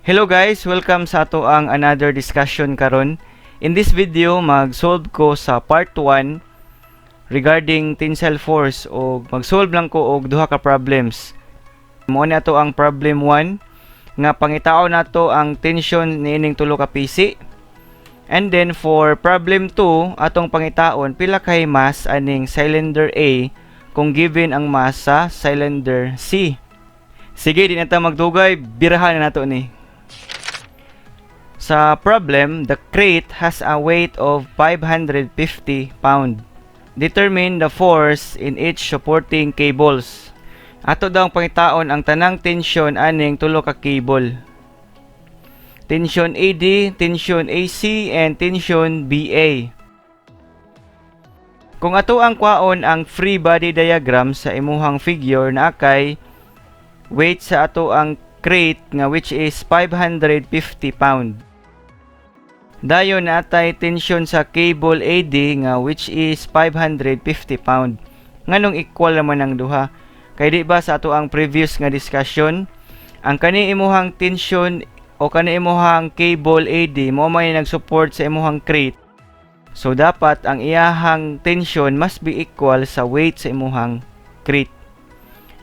Hello guys, welcome sa ato ang another discussion karon. In this video, mag-solve ko sa part 1 regarding tensile force o mag-solve lang ko og duha ka problems. Mao ni ato ang problem 1 nga pangitaon nato ang tension niining tulo ka pisi. And then for problem 2, atong pangitaon pila kay mass aning cylinder A kung given ang mass sa cylinder C. Sige, di na ta magdugay, birahan na nato ni. Sa problem, the crate has a weight of 550 pound. Determine the force in each supporting cables. Ato daw ang pangitaon ang tanang tension aning tulo ka cable. Tension AD, tension AC, and tension BA. Kung ato ang kwaon ang free body diagram sa imuhang figure, naa kay weight sa ato ang crate nga which is 550 pound. Dayon natay tension sa cable AD nga which is 550 pound. Nganong equal naman ang duha? Kay di ba sa ato ang previous nga discussion, ang kani imuhang tension o kani imuhang cable AD mo may nag-support sa imuhang crate. So dapat ang iyahang tension must be equal sa weight sa imuhang crate.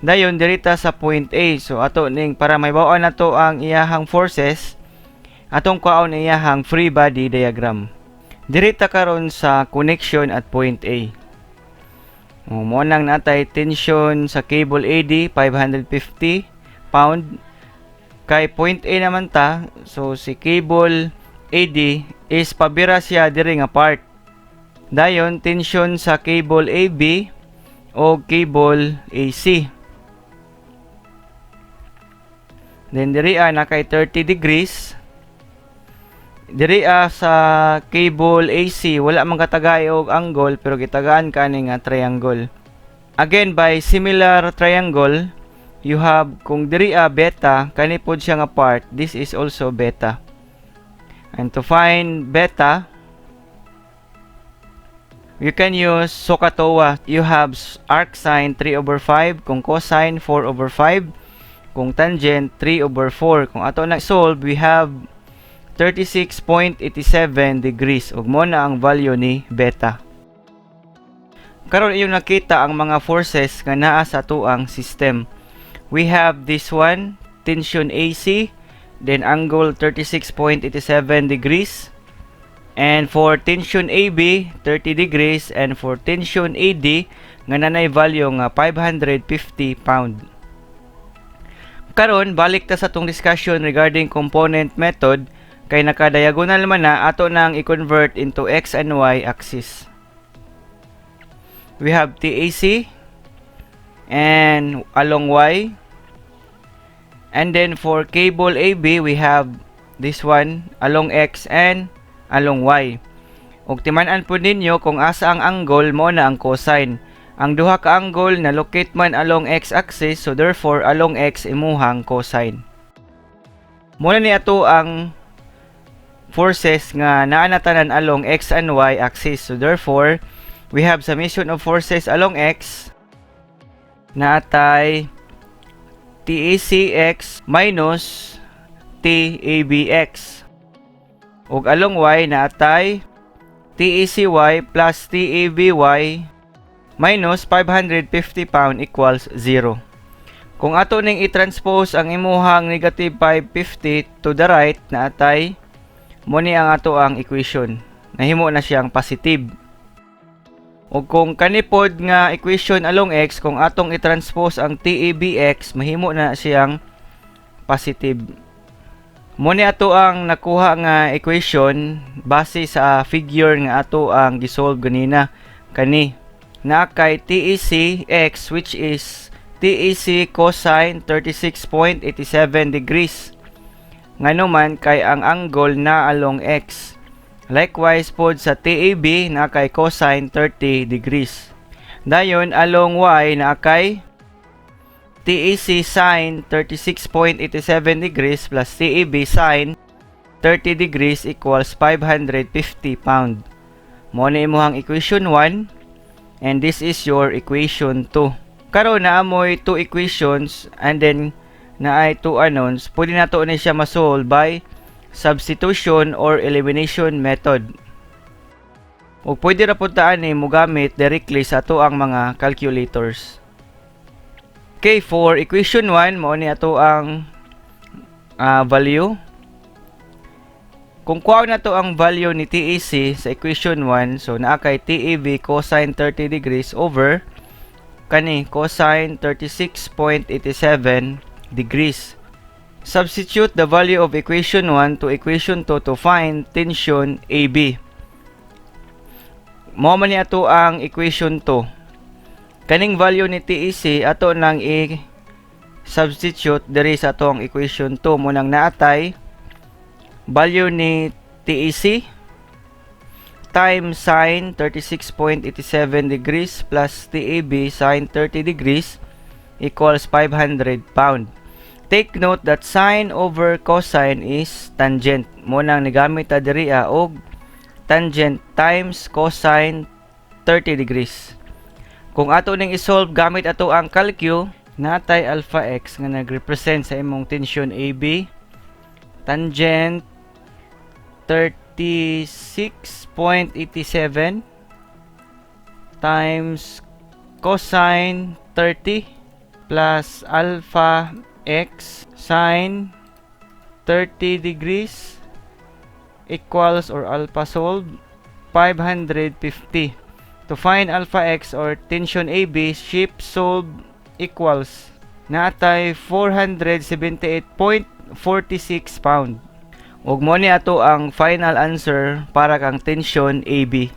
Dayon dirita sa point A. So ato ning para mahibaw-an nato ang iyahang forces, atong kwaon iyahang free body diagram. Dirita karon sa connection at point A. O, mo nang natay tension sa cable AD 550 pound. Kay point A naman ta, so si cable AD is pabira siya diri nga part. Dayon tension sa cable AB o cable AC. Then diri na kay 30 degrees. Diri sa cable AC wala man katagay og angle pero gitagaan kani nga triangle. Again, by similar triangle, you have kung diri beta, kani pod siya nga part, this is also beta. And to find beta, you can use SOHCAHTOA. You have arc sine 3 over 5, kung cosine 4 over 5, kung tangent 3 over 4. Kung ato na solve, we have 36.87 degrees ug mo na ang value ni beta. Karon iyong nakita ang mga forces nga naa sa atuang system. We have this one, tension AC, then angle 36.87 degrees. And for tension AB, 30 degrees, and for tension AD nga nanay value nga 550 pound. Karon balik ta sa atong discussion regarding component method. Kay naka-diagonal man na, ato nang i-convert into x and y axis. We have TAC and along y. And then for cable AB, we have this one along x and along y. Ug timan-an po ninyo kung asa ang angle, mo na ang cosine. Ang duha ka angle na locate man along x axis, so therefore along x imuhang cosine. Mo na ni ato ang forces nga naa na tanan along x and y axis. So therefore, we have summation of forces along x, naatay TACX minus TABX. Ug along y naatay TACY plus TABY minus 550 pound equals 0. Kung ato ning i-transpose ang imuhang negative 550 to the right, naatay mo ni ang ato ang equation. Nahimo na siyang positive. O kung kanipod nga equation along x, kung atong i-transpose ang TABX, mahimo na siyang positive. Mo ni ato ang nakuha nga equation base sa figure nga ato ang gisolve ganina, kani na kay TAC x, which is TAC cosine 36.87 degrees, ngano man kay ang angle na along x. Likewise pod sa TAB na kay cosine 30 degrees. Dayon along y na kay TAC sin 36.87 degrees plus TAB sin 30 degrees equals 550 pound. Mo na imuhang equation 1 and this is your equation 2. Karon naa moy two equations and then Naay 2 unknowns, pwede nato ni siya ma-solve by substitution or elimination method. O pwede ra pud ta ani mogamit directly sa ato ang mga calculators. Okay, for equation 1, mao ni ato ang value. Kung kuha na to ang value ni TAC sa equation 1, so naa kay TAB cosine 30 degrees over kani cosine 36.87 degrees. Substitute the value of equation 1 to equation 2 to find tension AB. Mao man ni ato ang equation 2. Kaning value ni TAC ato nang i-substitute diri sa ato ang equation 2. Mao nang naa tay value ni TAC times sine 36.87 degrees plus TAB sine 30 degrees equals 500 pound. Take note that sine over cosine is tangent. Mao nang nigamit ta diri og tangent times cosine 30 degrees. Kung ato ning i-solve gamit ato ang calcu, natay alpha x nga nag-represent sa imong tension AB, tangent 36.87 times cosine 30 plus alpha x sine 30 degrees equals or alpha solved 550. To find alpha x or tension AB, shift solve equals natay 478.46 pound. Ug mao ni ato ang final answer para kang tension AB.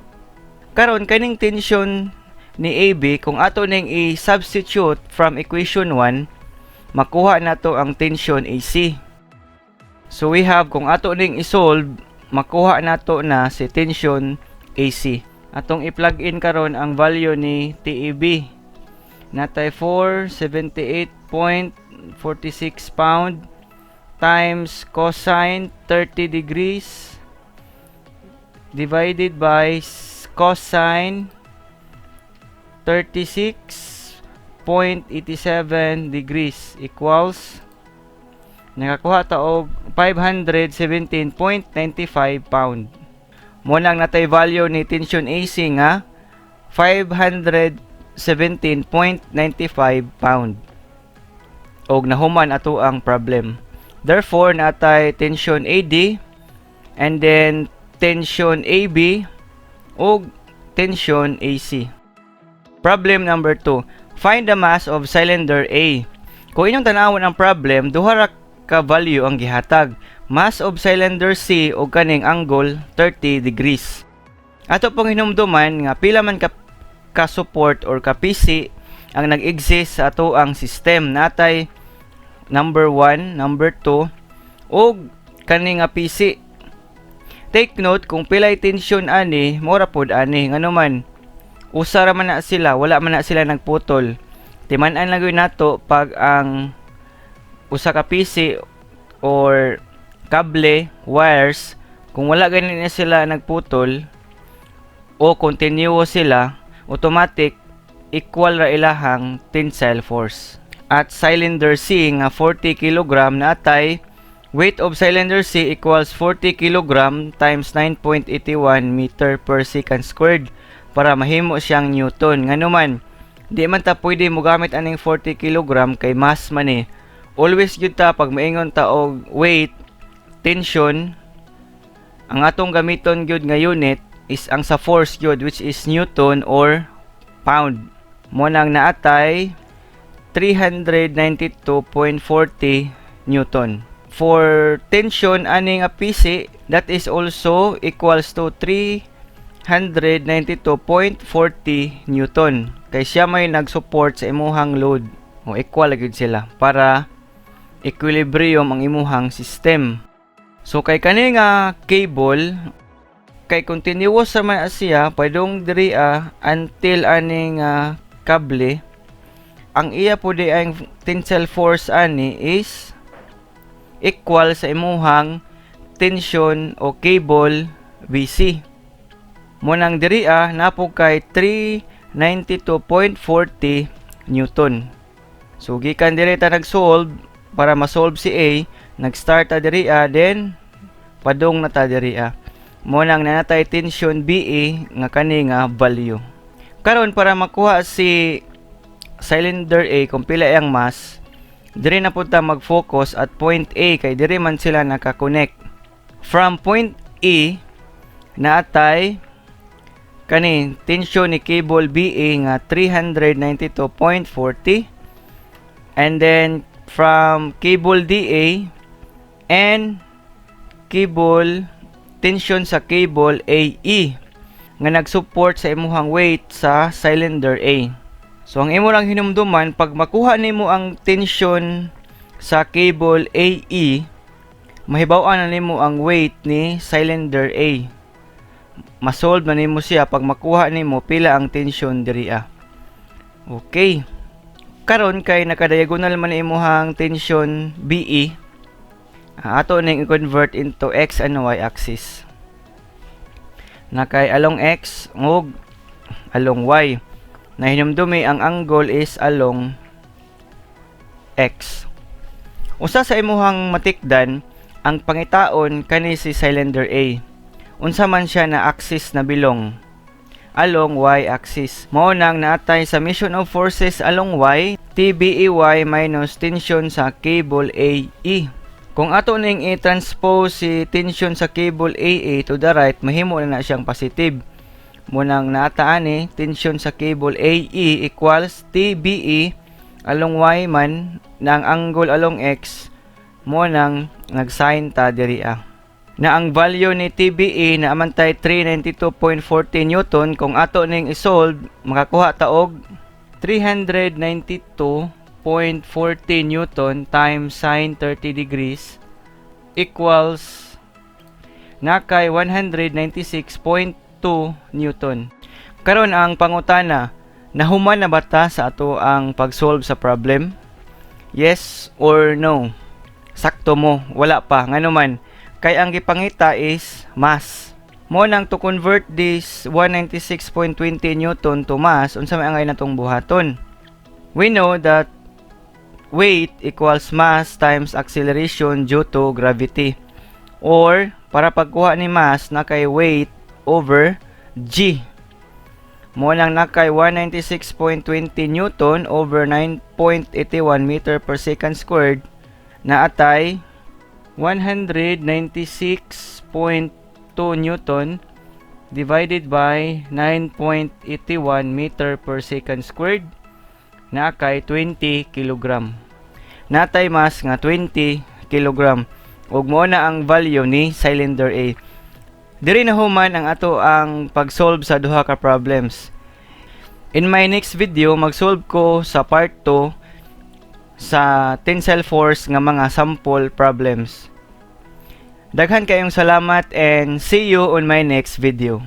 Karon, kaning tension ni AB, kung ato ning i-substitute from equation 1, makuha nato ang tension AC. So we have, kung ato ning i-solve, makuha nato na si tension AC. Atong i-plug in karon ang value ni TAB. Natay 478.46 pound times cosine 30 degrees divided by cosine 36.87 degrees equals nakakuha ta og 517.95 pound. Mao nang natay value ni tension AC nga 517.95 pound. Og nahuman ato ang problem. Therefore, natay tension AD and then tension AB ug tension AC. Problem number 2. Find the mass of cylinder A. Kung inyong tanawon ang problem, duha ra ka value ang gihatag. Mass of cylinder C ug kaning angle 30 degrees. Ato pong hinumduman nga pila man ka support or ka PC ang nag-exist sa ato ang system. Natay number 1, number 2 ug kani nga PC. Take note, kung pilay tension ani, mura pod ani, ngano man usa ra man na sila, wala man na sila nagputol. Timan-an lang gyud nato pag ang usa ka PC or kable, wires, kung wala gani na sila nagputol o continuous sila, automatic equal ra ilahang tensile force. At cylinder C nga 40 kg, natay weight of cylinder C equals 40 kg times 9.81 meter per second squared para mahimo siyang newton. Ngano man di man ta pwede mogamit aning 40 kg kay mass man eh. Always gyud ta pag maingon ta og weight, tension, ang atong gamiton gyud nga unit is ang sa force gyud, which is newton or pound. Mao nang naatay 392.40 newton. For tension ani nga PC, that is also equals to 392.40 newton. Kay siya may nag-support sa imuhang load. O equal gyud sila para equilibrium ang imuhang system. So kay kani nga cable kay continuous sa man siya padung diri until ani nga kable, ang iya po di ang tensile force ani is equal sa imuhang tension o cable BC. Mao nang diri naa po kay 392.40 newton. So gikan diri ta nag-solve Para ma-solve si A, nag-start ta diri, then padung na ta diri. Mo nang naa natay tension BE nga kani nga value. Karon, para makuha si cylinder A kung pila ang mass, diri na pud ta mag-focus at point A kay diri man sila naka-connect. From point E, naatay kani tension ni cable BE nga 392.40, and then from cable DA and cable tension sa cable AE nga nag-support sa imuhang weight sa cylinder A. So ang imo lang hinumduman, pag makuha nimo ang tension sa cable AE, mahibaw-an na nimo ang weight ni cylinder A. Ma-solve na nimo siya pag makuha nimo pila ang tension diri. Okay. Karon kay naka-diagonal man imuhang tension BE, ato ning i-convert into x and y axis. Na kay along x ug along y. Nahinumdumi, ang angle is along x. Usa sa imuhang matikdan, ang pangitaon kani si cylinder A. Unsa man siya na axis na belong? Along y axis. Mao nang naatay summation of forces along y, TBEY minus tension sa cable AE. Kung ato ning i-transpose si tension sa cable AE to the right, mahimo na na siyang positive. Mo nang naa ta ani tension sa cable AE equals TBE along y man na ang angle along x, mo nang nag-sign ta diri. Na ang value ni TBE naa man tay 392.40 Newton. Kung ato ning i-solve, makakuha ta og 392.40 Newton times sin 30 degrees equals na kay 196.2 Newton. Karon, ang pangutana, nahuman na ba ta sa ato ang pag-solve sa problem? Yes or no? Sakto mo, wala pa. Ngano man? Kay ang gipangita is mass. Mo nang to convert this 196.20 Newton to mass, unsa may angay natong buhaton? We know that weight equals mass times acceleration due to gravity. Or, para pagkuha ni mass, na kay weight over G. Mo nang na kay 196.20 Newton over 9.81 meter per second squared, naa tay 196.2 Newton divided by 9.81 meter per second squared, na kay 20 kilogram. Natay mass nga 20 kilogram ug mo na ang value ni cylinder A. Diri na human ang ato ang pag-solve sa duha ka problems. In my next video, mag-solve ko sa part 2 sa tensile force nga mga sample problems. Daghan kayong salamat and see you on my next video.